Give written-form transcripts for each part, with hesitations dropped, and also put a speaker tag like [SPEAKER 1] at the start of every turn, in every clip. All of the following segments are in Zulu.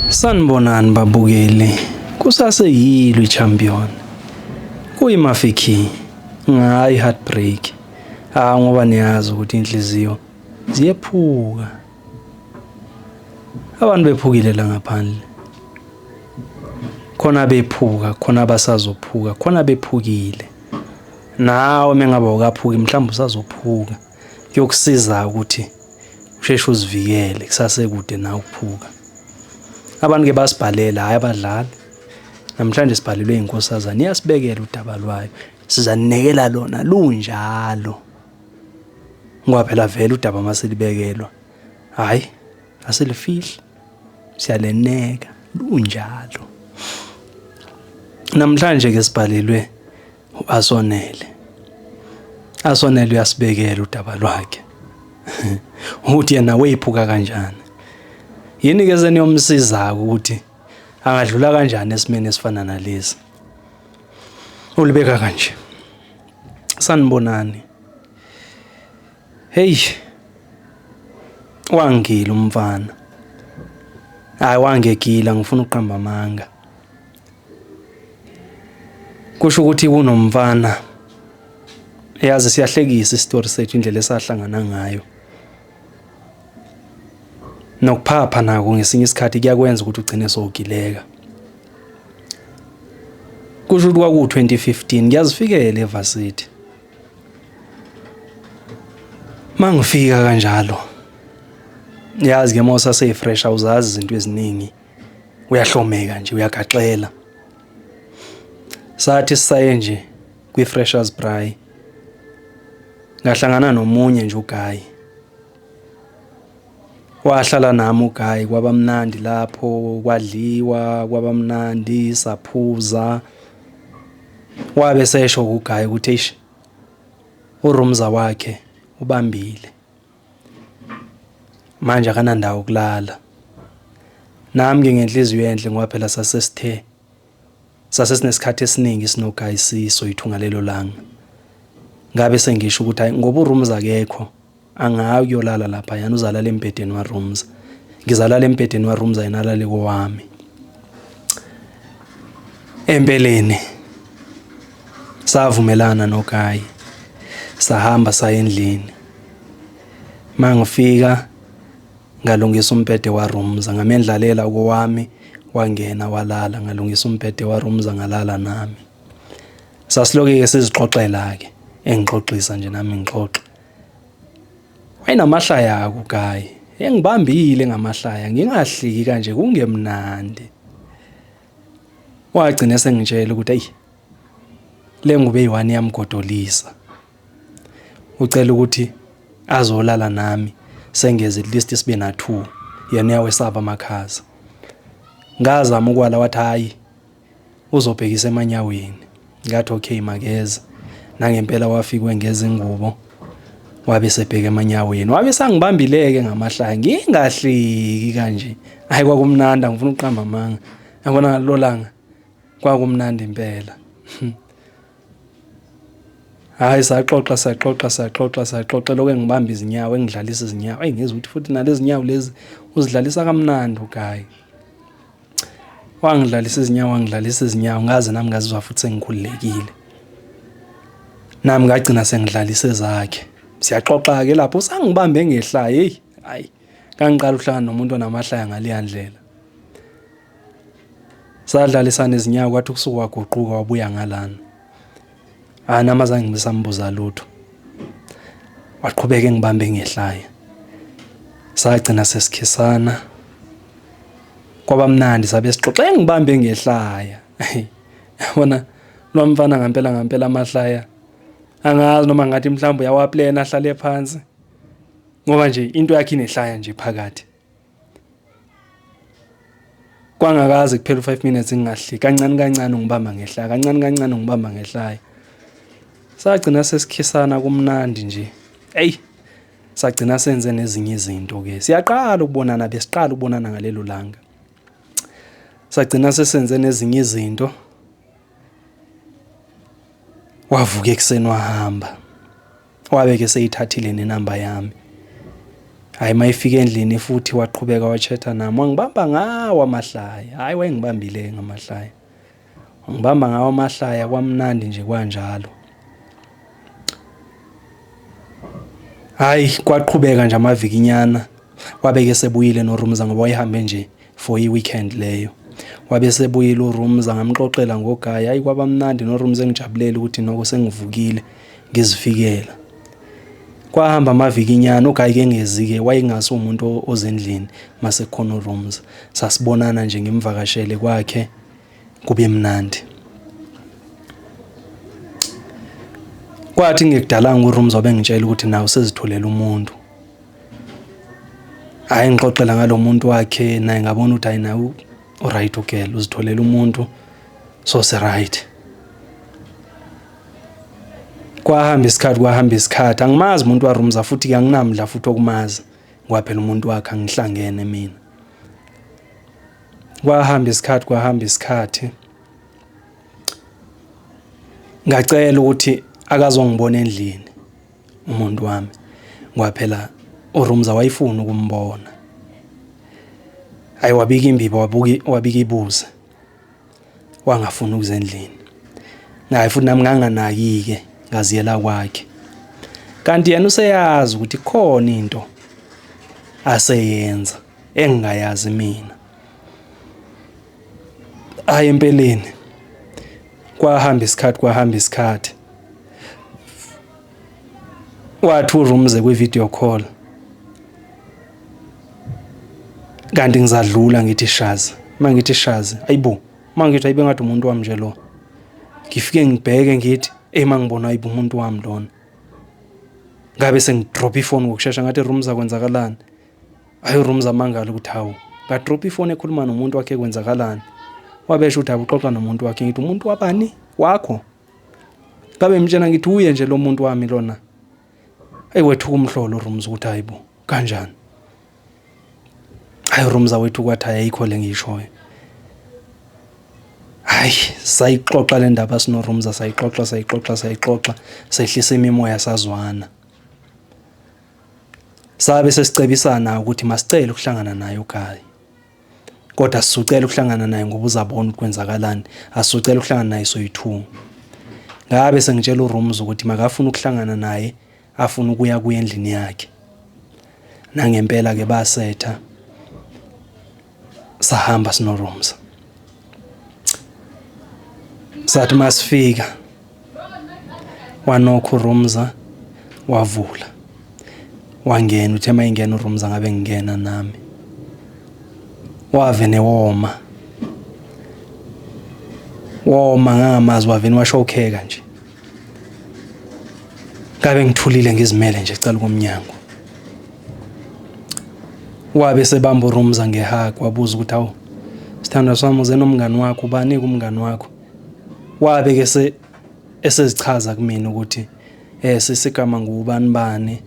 [SPEAKER 1] Sanibonani babukeli, kusaseyilo i-champion. Kuyimafiki ngayi heartbreak. Ah ngoba niyazi ukuthi inhliziyo ziyephuka. Abantu bephukile la ngaphandle. Khona bephuka, khona basazophuka, khona bephukile. Nawe mengabe awukaphuki mhlawumbe usazophuka. Kuyokusiza ukuthi usheshe uzivikele kusasekude na ukuphuka. Abantu ke basibhalela hayi abadlali. Namhlanje sibhalelwe inkosazana iyasibekela udaba lwayo. Sizaninekela lona lunjalo. Ngoba phela vele udaba maselibekelwa. Hayi asilifihli. Siyaleneka lunjalo. Namhlanje ke sibhalelwe uAsonele. Asonele uyasibekela udaba lwakhe. Ukuthi yena weyiphuka kanjani. Yini ke seniyomsiza ukuthi angadlula kanjani esimeni esifana nalesi. Ulibeka kanje. Sanibonani. Hey. Wangila umfana. Hayi wangegila ngifuna ukuqamba amanga. Kusho ukuthi kunomfana. Yazi siyahlekisa isitori sethu indlela esahlangana ngayo. Nokuphapha nako ngesinye isikhathi kuyakwenza ukuthi ugcine sowugileka. Kusho ukuthi kwaku-2015 ngiyazifikela evarsity. Mangifika kanjalo yazi ke uma usaseyifresh awuzazi izinto eziningi uyahlomeka nje uyagaxela. Sathi sisaye nje kwi-freshers braai ngahlangana nomunye nje uguy. Wahlala nami uGuy kwaba mnandi lapho kwadliwa kwaba mnandi saphuza. Wabe esesho kuGuy ukuthi eish uRumza wakhe ubambile. Manje akanandawo yokulala. Nami ke ngenhliziyo enhle ngoba phela sasesithe sase sinesikhathi esiningi sinoGuy sisoyithu ngalelo langa. Ngabe sengisho ukuthi hayi ngoba uRumza akekho angayi ukuyolala lapha yana uzalala embhedeni waRumza. Ngizalala embhedeni waRumza yena alale kowami. Empeleni savumelana noGuy sahamba saya endlini. Mangifika ngalungisa umbhede waRumza ngamendlalela kowami wangena walala ngalungisa umbhede waRumza ngalala nami. Sasiloke ke sizixoxela ke engixoxisa nje nami ngixoxa. Wayenamahlaya kuGuy engibambile ngamahlaya ngingahliki kanje kungemnandi. Wagcina sengitshela ukuthi eyi le ngubo eyi-one iyamgodolisa. Ucela ukuthi azolala nami sengeze at least sibe na-two yena uyawesaba amakhaza. Ngazama ukwala wathi hhayi uzobhekisa emanyaweni. Ngathi okay makeze. Nangempela wafika wengeza ingubo wabe sebheka emanyaweni. Wabe sangibambile-ke ngamahlaya ngingahleki kanje. Hhayi kwakumnandi angifuni ukuqamba amanga. Yabona ngalelo langa kwakumnandi impela. Hhayi saxoxa saxoxa saxoxa saxoxa lokho engibamba izinyawo engidlalisa izinyawo. Eyi ngizwa ukuthi futhi nalezi nyawo lezi uzidlalisa kamnandi uGuy. Wangidlalisa izinyawo wangidlalisa izinyawo ngaze nami ngazizwa futhi sengikhululekile. Nami ngagcina sengidlalisa ezakhe. Siyaxoxa-ke lapho usangibambe ngehlaya heyi hhayi ngangiqala ukuhlangana nomuntu onamahlaya ngaleya ndlela. Sadlalisana izinyawo kwathi kusuka waguquka wabuya ngalana. Hayi nami azange ngisambuza lutho. Waqhubeka engibambe ngehlaya. Sagcina sesikhisana. Kwaba mnandi sabe sixoxa engibambe ngehlaya. Yabona lo mfana ngempela ngempela amahlaya. Angazi noma ngathi mhlawumbe uyawaplana ahlale phansi. Ngoba nje into yakhe inehlaya nje phakathi. Kwangakaze kuphela u-5 minutes ngingahleki kancane kancane ungibamba ngehlaya kancane kancane ungibamba ngehlaya. Sagcina sesikhisana kumnandi nje. Eyi sagcina senze nezinye izinto ke. Siyaqala ukubonana besiqala ukubonana ngalelo langa. Sagcina sesenze nezinye izinto. Wavuka ekuseni wahamba. Wabe ke seyithathile nenamba yami. Hayi mayifika endlini futhi waqhubeka wachatha nami wangibamba ngawo amahlaya. Hayi wayengibambile ngamahlaya. Wangibamba ngawo amahlaya kwamnandi nje kwanjalo. Hayi kwaqhubeka nje amavikinyana wabe ke sebuyile noRumza ngoba wayehambe nje for i-weekend leyo. Wabe sebuyile uRumza ngamxoxela ngoGayi hayi kwaba mnandi noRumza engijabulela ukuthi noko sengivukile ngizifikela. Kwahamba amavikinyana uGayi ke ngezi-ke wayengasi umuntu ozendlini mase kukhona uRumza. Sasibonana nje ngimvakashele kwakhe kube mnandi. Kwathi ngekudalanga uRumza wabengitshela ukuthi nawe usezitholele umuntu. Hhayi ngixoxela ngalo muntu wakhe naye ngabona ukuthi hhayi nawe u-right ugirl uzitholele umuntu so si-right. Kwahamba isikhathi kwahamba isikhathi angimazi umuntu waRumza futhi-ke anginamdla futhi okumazi ngoba phela umuntu wakhe angihlangene mina. Kwahamba isikhathi kwahamba isikhathi ngacela ukuthi akazongibona endlini umuntu wami ngoba phela uRumza wayefuna ukumbona. Hayi wabika imbiba wabuka wabika ibuze wangafuni ukuza endlini. Hayi futhi nami nganganaki-ke ngaziyela kwakhe. Kanti yena useyazi ukuthi khona into aseyenza engingayazi mina. Hhayi empeleni kwahamba isikhathi kwahamba isikhathi wathi uRumze kwi-video call kanti ngizadlula ngithi shazi uma ngithi shazi ayibo uma ngithi ayibe ngathi umuntu wami nje lo ngifike ngibheke ngithi eyi uma ngibona ayibo umuntu wami lona ngabe sengidrop ifoni ngokushesha ngathi Rumza kwenzakalani Hayi uRumza amangala ukuthi hawu ngadrop ifoni ekhuluma nomuntu wakhe kwenzakalani. Wabesho ukuthi akuxoxa nomuntu wakhe ngithi umuntu wabani wakho. Ngabe ngimtshela ngithi uye nje lo muntu wami lona. Ayi wethuka umhlolo uRumza ukuthi hayibo kanjani. Hayi uRumza wethu kwathi ayikho le ngiyishoyo. Hayi sayixoxa le ndaba sinoRumza sayixoxa sayixoxa sayixoxa sehlisa imimoya sazwana. Sabe sesicebisana ukuthi masicele ukuhlangana naye uGayi. Kodwa sisucela ukuhlangana naye ngoba uzabona ukuthi kwenzakalani. Asisucela ukuhlangana naye soyi-two. Ngabe sengitshela uRooms ukuthi makafuna ukuhlangana naye afuna ukuya kuye endlini yakhe. Nangempela ke basetha sahamba sinoRooms. Sathi masifika wanokho uRumza wavula wangena uthe mayingena uRumza ngabe ngingena nami wavene woma woma ngangamazi wavene washokheka nje ngabe ngithulile ngizimele nje cala komnyango wabe sebamba uRumza ngehug wabuza ukuthi awu sithandwa sami uze nomngani wakho ubani kumngani wakho wabe ke se esezichaza kumina ukuthi eh sisigama ngubani bani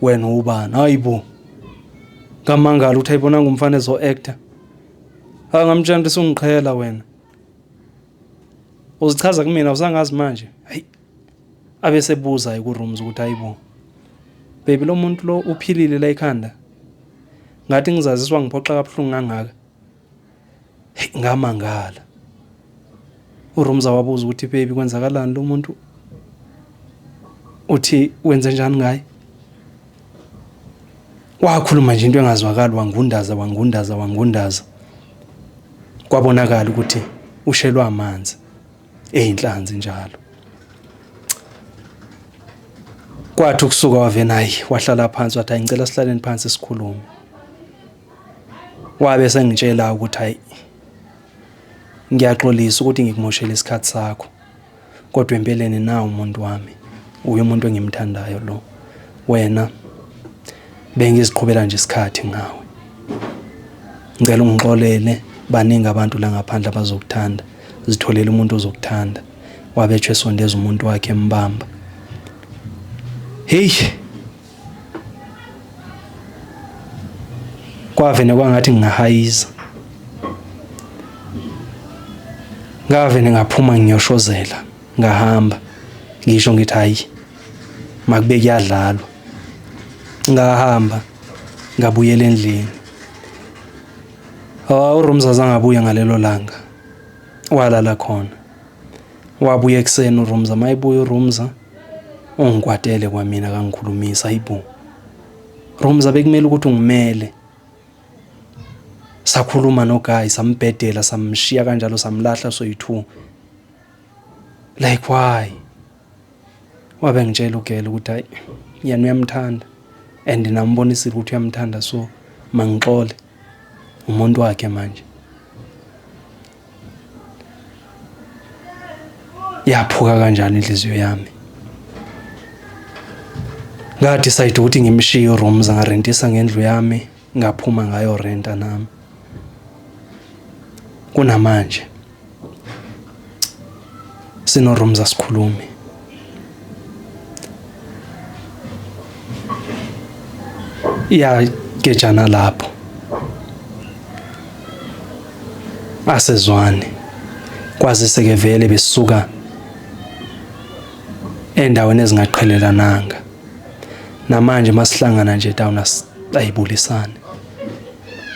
[SPEAKER 1] wena ubani hayibo ngamangala ukuthi ayibona ngumfana ezo actor angamtshela ukuthi sungiqhela wena uzichaza kumina usangazi manje hayi abesebuza ku rooms ukuthi hayibo baby lo muntu lo uphilile la ekhanda ngathi ngizaziswa ngiphoxa kabuhlungu kangaka Hey, ngamangala. URumza wabuza ukuthi baby kwenzakalani lo muntu uthi wenze njani ngaye? Wakhuluma nje into engazwakali wangundaza wangundaza wangundaza. Kwabonakala ukuthi ushelwa amanzi eyinhlanzi njalo. Kwathi ukusuka wavena hayi wahlala phansi wathi hayi ngicela sihlaleni phansi sikhulume. Wabe sengitshela ukuthi hayi ngiyaxolisa ukuthi ngikumoshele isikhathi sakho kodwa empeleni nawu umuntu wami uye umuntu engimthandayo lo wena bengiziqhubela nje isikhathi ngawe ngicela ungixolele baningi abantu la ngaphandle abazokuthanda zitholele umuntu ozokuthanda wabetshwe esondeza umuntu wakhe embamba hey Kwavene kwangathi ngingahayiza. Ngavene ngaphuma ngiyoshozela ngahamba ngisho ngithi hayi makube kuyadlalwa. Ngahamba. Ngabuyela endlini. Ah, uRumza azange abuye ngalelo langa. Walala khona. Wabuya ekuseni uRumza, mayibuya uRumza ungikwatele kwamina kangikhulumisa hayibo. Rumza bekumele ukuthi ungimele. Sakhuluma noGuy sambhedela samshiya kanjalo samlahla soyi-two. Like why? Wabe ngitshela ugela ukuthi hayi yena uyamthanda and nambonisile ukuthi uyamthanda so mangixole umuntu wakhe manje. Yaphuka kanjalo inhliziyo yami. Nga-decide ukuthi ngimshiye uRooms ngarentisa ngendlu yami ngaphuma ngayo renta nami. Kunamanje sino Rooms asikhulumi. Iyagejana lapho. Asezwani. Kwazise ke vele besuka endaweni ezingaqhelelananga. Namanje masihlangana nje down ayibulisane.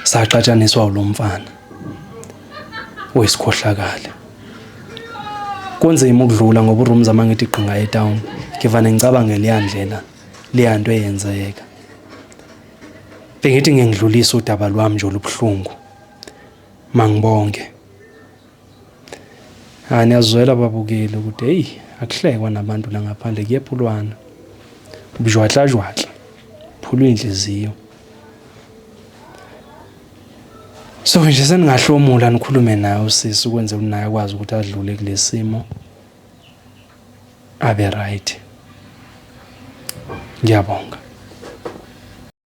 [SPEAKER 1] Saxatshaniswa ulomfana. Oyisikhohlakali. Kunzima ukudlula ngoba uRoomza mangithi gqinga etown ngivane ngicabange leya ndlela leya nto eyenzeka. Bengithi ngengidlulisa udaba lwami nje olubuhlungu. Mangibonge. Ha niyazwela babukeli ukuthi hey akuhlekwa nabantu la ngaphandle kuyephulwana. Ubujwatla jwatla. Phulwa inhliziyo. So nje seningahlomula nikhulume naye usisi ukwenze naye akwazi ukuthi adlule kulesimo abe right. Ngiyabonga.